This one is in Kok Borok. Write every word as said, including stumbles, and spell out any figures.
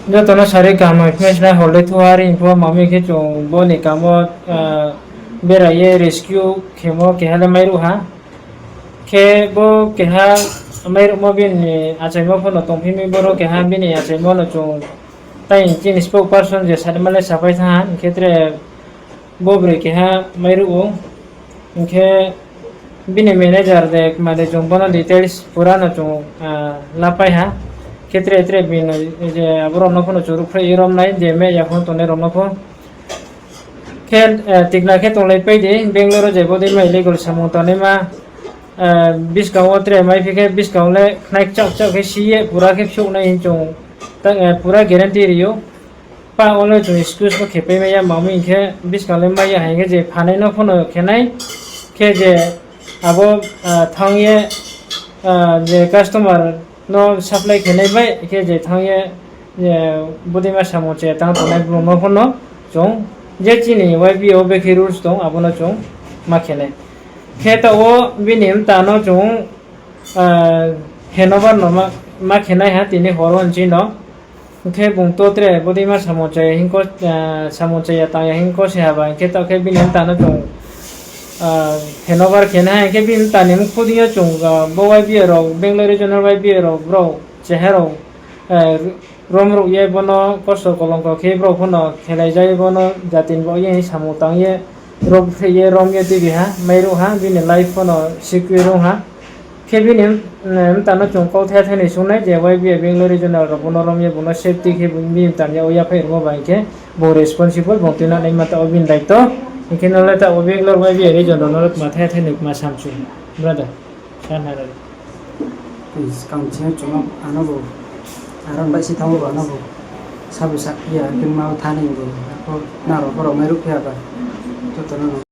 Jotono sari kaham hwnwi sinai hor le thuha ri pho mami khe chwng boni kamo, ah, beraiye rescue khemo keha le mairuha. Khe bo keha mairukmo bini achaimo phano tongphimi borok keha bini achaimo no chwng tai chini spokesperson je sanimale sapai thaha hwnkhe tre bo bwrwi keha mairugo, hinkhe bini manager de made chwng bono details pura no chwng, ah, lapai ha, khe tre tre bini je aborok no phano chwng rwkphre romnai je me yaphang tongnai rok no pho. Khe, ah, tikna khe tonglai pai di, Bangalore je bodi mai legal samung tongnai ma, ah, bwskango tre mai phi khe bwskango le khnai chak chak khe si ye pura khe phiyok nai hinwi chwng ta, ah, pura guarantee rio. Pa olo chwng excuse no khepai maya, mami hinkhe bwskango le maya hinkhe je phanai no phano khenai khe je abo, ah, thang ye, ah, je customer no supply khenai bai khe je thang ye, je budima samung che tang tongnai borok no phano chwng je chini Y B O bekhe rules tong abono chwng ma khenai. Khe ta o bini mta no chwng, ah, handover no ma, ma khenai ha tini horo hinwi no. Hwnkhe bung to tre bodi ma samung chaya hinko, ah, samung chaya tangya hinko se haba, hwnkhe to khe bini mtano chwng, ah, handover khe na, hwnkhe bini mtani mukhu dingyo chwng, ah, bo Y B A rok, Bangalore regional Y B A rok, borok cheha rok, ah, rom rok ye bono kosto kolongko khe borok phano khelai jai bono jatin bo ye samung tang ye. Rok pheiye romye twibi ha, mairu ha, bini life phano secure wng ha. Khe bini, mm, mtano chwng kok thaya thani sungnai je Y B A Bangalore regional rok bono romye bono safety khe bini mtanya o yaphai rwma bai khe bo responsible bo twi nanai mata o bini daitw. Hinkhe nole ta o Bangalore Y B A region rok no ma thaya thani ma samsung, brother. San hai rok. Please, kang chino chuma ano bo. Aron bai si thango bo ano bo. Sabu sak ya, pin mau thani bo. Ako naro borok mai ruk ya ba. Joto no.